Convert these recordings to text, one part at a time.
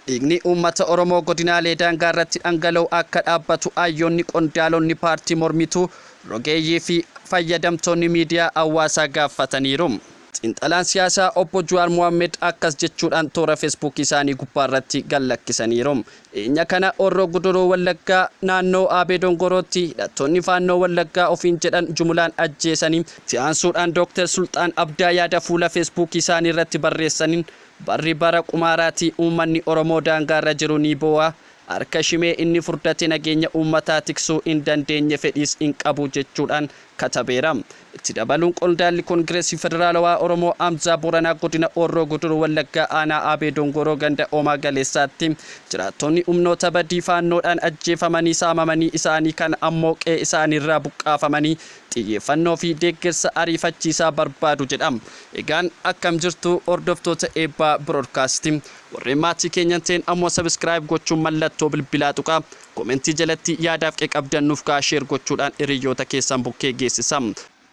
Dhiigni uummata Oromoo godinaalee daangaa irratti dhangala'u akka dhaabbatu hayyoonni, qondaalonni paartii mormituu, rogeeyyii fi fayyadamtoonni miidiyaa hawaasaa gaafataniiru. Xiinxalaan siyaasaa obbo Jawaar Mohaammed akkas jechuudhaan toora Feesbuukii isaanii gubbaa irratti gad lakkisaniiru. Dhiyeenya kana Horroo Guduruu Wallaggaa naannoo Aabee Dongorootti hidhattoonni Faannoo Wallaggaa ofiin jedhan jumulaan ajjeesanii itti aansuudhaan Dooktar Sulxaan Abdaa yaada fuula Feesbuukii isaanii irratti barreessaniin barri bara qumaaraati, uummanni Oromoo daangaarra jiru ni boo'a, harka shimee inni furdate nageenya uummataa tiksuu hin dandeenye fedhiis hin qabu jechuudhaan katabeera. Itti dabaluun qondaalli Kongireesii Federaalawaa Oromoo Hamzaa Booranaa godina Horroo Guduruu Wallaggaa aanaa Aabee Dongoroo ganda Oomaa Galeessaatti jiraattonni humnoota badii Faannoodhaan ajjeefamanii saamamanii isaanii kan ammoo qe'ee isaaniirraa buqqaafamanii xiyyeeffannoo fi deeggarsa ariifachiisaa barbaadu jedha. Egaan akkam jirtu hordoftoota Eebbaa Broadcast? Warreen maatii keenya hin ta'in ammoo subscribe gochuun mallattoo bilbilaa tuqaa. Komentii jalatti yaadaaf qeqabdan nuuf kaa'aa, share gochuudhaan hiriyoota keessan bukkee geessisa.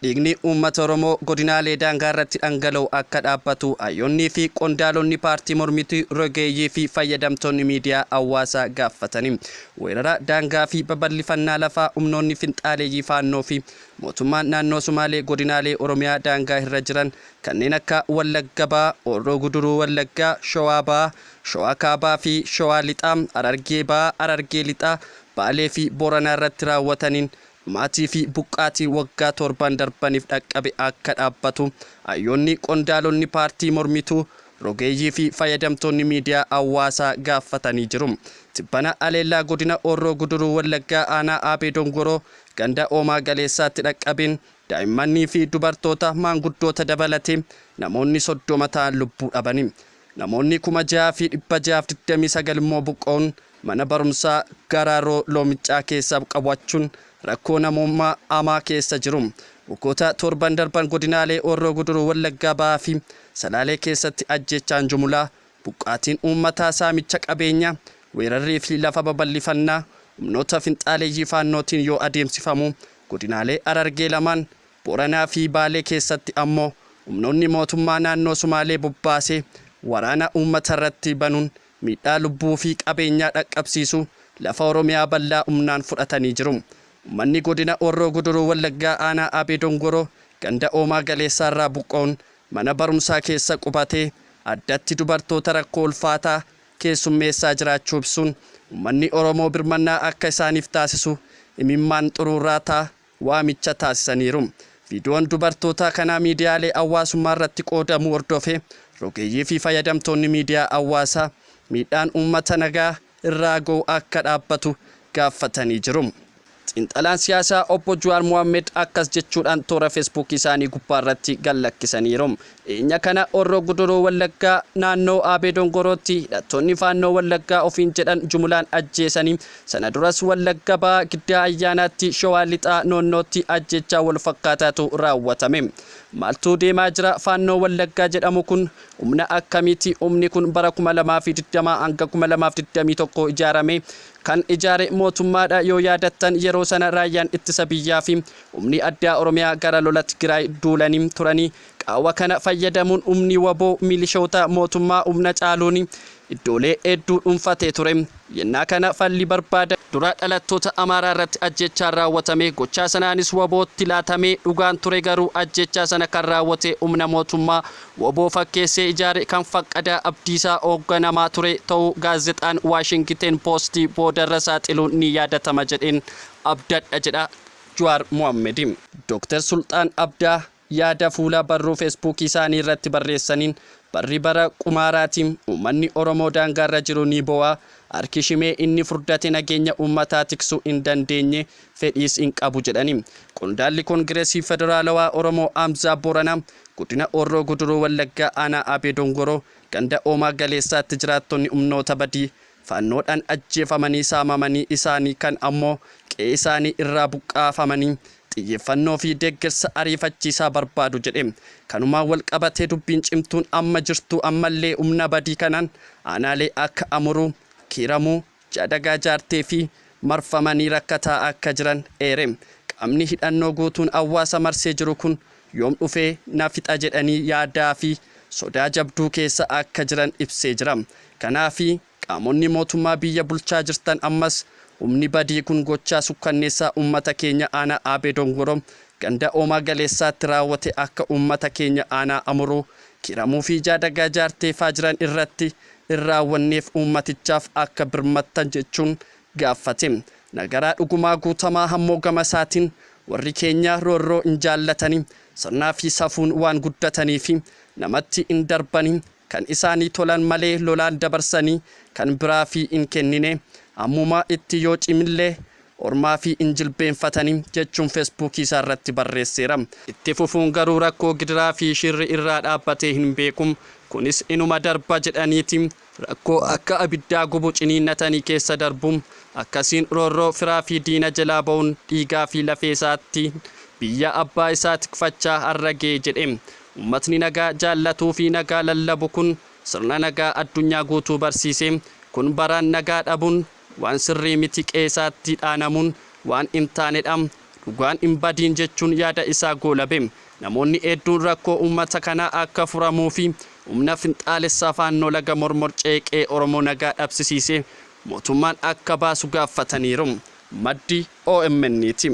Dhiigni uummata Oromoo godinaalee daangaa irratti dhangala'u akka dhaabbatu hayyoonnii fi qondaalonni paartii mormituu, rogeeyyii fi fayyadamtoonni miidiyaa hawaasaa gaafatanii. Weerara daangaa fi babal'ifannaa lafaa humnoonni finxaaleeyyii Faannoo fi mootummaan naannoo Sumaalee godinaalee Oromiyaa daangaa irra jiran kanneen akka Wallagga Bahaa, Horroo Guduruu Wallaggaa, Shawaa Bahaa, Shawaa Kaabaa fi Shawaa Lixaa, Harargee Bahaa, Harargee Lixaa, Baalee fi Booranaa irratti raawwataniin dhumaatii fi buqqaatii waggaa 7n darbaniif dhaqqabe akka dhaabbatu hayyoonni, qondaalonni paartii mormituu, rogeeyyii fi fayyadamtoonni miidiyaa hawaasaa gaafatanii jiru. Tibbana haleellaa godina Horroo Guduruu Wallaggaa aanaa Aabee Dongoroo ganda Oomaa Galeessaatti dhaqqabeen daa'immanii fi dubartoota maanguddoota dabalatee namoonni 30 ta'an lubbuu dhabani. Namoonni 6,629 immoo buqqa'uun mana barumsaa Garaaroo Loomiccaa keessa qabachuun rakkoo namummaa hamaa keessa jiru. Waggoota 7n darban godinaalee Horroo Guduruu Wallaggaa Bahaa fi Salaalee keessatti ajjeechaan jumulaa, buqqaatiin uummataa, saamicha qabeenyaa, weerarrii fi lafa babal'ifannaa humnoota finxaaleeyyii Faannootiin yoo adeemsifamu, godinaalee Harargee lamaan, Booranaa fi Baalee keessatti ammoo humnoonni mootummaa naannoo Sumaalee bobbaasee waraana uummatarratti banuun miidhaa lubbuu fi qabeenyaa dhaqqabsiisuu lafa Oromiyaa bal'aa humnaan fudhatanii jiru. Uummanni godina Horroo Guduruu Wallaggaa aanaa Aabee Dongoroo ganda Oomaa Galeessaarraa buqqa'uun mana barumsaa keessa qubatee addatti dubartoota rakkoo ulfaataa keessummeessaa jiraachuu ibsuun uummanni Oromoo birmannaa akka isaaniif taasisu imimmaan xuruurraataa waamicha taasisaniiru. Viidiyoon dubartoota kanaa miidiyaalee hawaasummaa irratti qoodamuu hordofee rogeeyyii fi fayyadamtoonni miidiyaa hawaasaa miidhaan uummata nagaa irraa ga'u akka dhaabbatu gaafatanii jiru. Xiinxalaan siyaasaa obbo Jawaar Mohaammed akkas jechuudhaan toora Feesbuukii isaanii gubbaa irratti gad lakkisaniiru. Dhiyeenya kana Horroo Guduruu Wallaggaa naannoo Aabee Dongorootti hidhattoonni Faannoo Wallaggaa ofiin jedhan jumulaan ajjeesanii sana duras Wallagga Bahaa Giddaa Ayyaanaatti, Shawaa Lixaa Noonnootti ajjeechaa wal fakkaataatu raawwatame. Maaltu deemaa jira? Faannoo Wallaggaa jedhamu kun humna akkamiiti? Humni kun bara 2020 hanga 2021 ijaarame. Kan ijaare mootummaadha. Yoo yaadattan yeroo sana raayyaan ittisa biyyaa fi humni addaa Oromiyaa gara lola Tigraay duulanii turanii qaawwa kana fayyadamuun humni waboo milishoota mootummaa humna caaluun iddoolee hedduu dhuunfatee ture. Yennaa kana falli barbaada dura dhalattoota Amaaraa irratti ajjeechaan raawwatame. Gochaa sanaanis wabootti laatamee dhugaan ture, garuu ajjeechaa sana kan raawwate humna mootummaa waboo fakkeessee ijaare kan Faqqadaa Abdiisaa hoogganamaa ture ta'uu gaazexaan Waashingiten Poostii boodarra saaxiluun ni yaadatama jedheen abdadha jedha Jawaar Mohammedi. Dr. Sulxaan Abdaa yaada fuula barruu Feesbuukii isaanii irratti barreessaniin barri bara qumaaraatiin uummanni Oromoo daangaarra jiru ni boo'a, harki shimee inni furdate nageenya uummataa tiksuu hin dandeenye fedhiis hin qabu jedhani. Qondaalli Kongireesii Federaalawaa Oromoo Hamzaa Booranaa godina Horroo Guduruu Wallaggaa aanaa Aabee Dongoroo ganda Oomaa Galeessaatti jiraattonni humnoota badii Faannoodhaan ajjeefamanii saamamanii isaanii kan ammoo qe'ee isaanii irraa buqqaafamanii xiyyeeffannoo fi deeggarsa ariifachiisaa barbaadu jedhe. Kanumaan wal qabatee dubbiin cimtuun amma jirtu ammallee humna badii kanaan aanaalee akka Amuruu, Kiiramuu, Jaadagaa Jaartee fi marfamanii rakkataa akka jiran eere. Qaamni hidhannoo guutuun hawaasa marsee jiru kun yoom dhufee na fixa jedhanii yaadaa fi sodaa jabduu keessa akka jiran ibsee jira. Kanaafi. Qaamonni mootummaa biyya bulchaa jirtan ammas humni badii kun gochaa sukkanneessaa uummata keenya aanaa Aabee Dongoroo ganda Oomaa Galeessaatti raawwate akka uummata keenya aanaa Amuruu, Kiiramuu fi Jaadagaa Jaarteefaa jiran irratti hin raawwanneef uummatichaaf akka birmattan jechuun gaaffate. Nagaraa Dhugumaa Guutamaa ammoo gama isaatiin warri keenya roorroo hin jaallatani, sirnaa fi safuun waan guddataniifi namatti hin darbani, kan isaanii tolan malee lolaan dabarsanii kan biraafi hin kennine, ammuma itti yoo cimillee ormaafi hin jilbeenfatani jechuun Feesbuukii isaa irratti barreesseera. Itti fufuun garuu rakkoo gidiraa fi shirri irraa dhaabbatee hin beeku, kunis inuma darba jedhaniiti rakkoo akka abiddaa gubu ciniinnatanii keessa darbu. Akkasiin roorroo firaa fi diina jalaa ba'uun dhiigaa fi lafee isaatti biyya abbaa isaa tikfachaa har'a ga'e jedhe. Uummatni nagaa jaallatuu fi nagaa lallabu kun sirna nagaa addunyaa guutuu barsiise kun baraan nagaa dhabuun waan sirrii miti, qe'eesaatti dhaanamuun waan hin taanedha. Dhugaan hin badiin jechuun yaada isaa goolabe. Namoonni hedduun rakkoo uummata kanaa akka furamuu fi humna finxaalessaa Faannoo laga Mormor ce'ee qe'ee Oromoo nagaa dhabsisiise mootummaan akka baasu gaafataniiru. Maddi OMN ti.